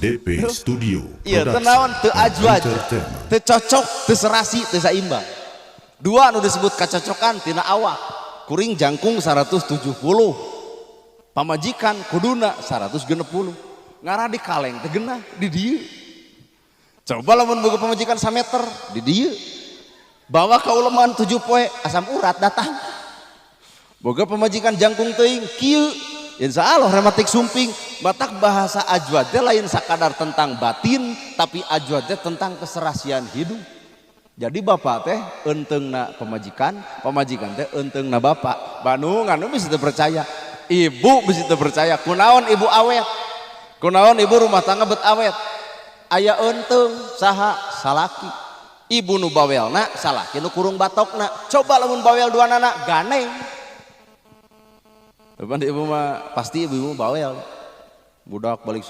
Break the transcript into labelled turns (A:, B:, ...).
A: DP Studio
B: Iya, teu naon, teu ajwaj,
A: Entertainment.
B: Teu cocok, teu serasi, teu saimbang. Dua nu disebut kacocokan tina awak. Kuring jangkung 170. Pamajikan kuduna 160. Ngarah di kaleng teu genah di dieu. Coba lamun boga pamajikan sameter di dieu. Bawa ka uleman 7 poe asam urat datang. Boga pamajikan jangkung teuing kieu, insya Allah rematik sumping. Matak bahasa ajwad teh lain sakadar tentang batin, tapi ajwad teh tentang keserasian hidup. Jadi bapak teh eunteungna pamajikan, pamajikan teh eunteungna bapak. Bandungan bisa percaya, ibu bisa percaya. Kunaon ibu awet? Kunaon ibu rumah tangga bet awet? Aya eunteung saha? Salaki. Ibu nu bawelna, salaki nu kurung batokna. Coba lamun bawel dua nana ganeng. Depan ibu mah pasti ibu bawel. Budak balik.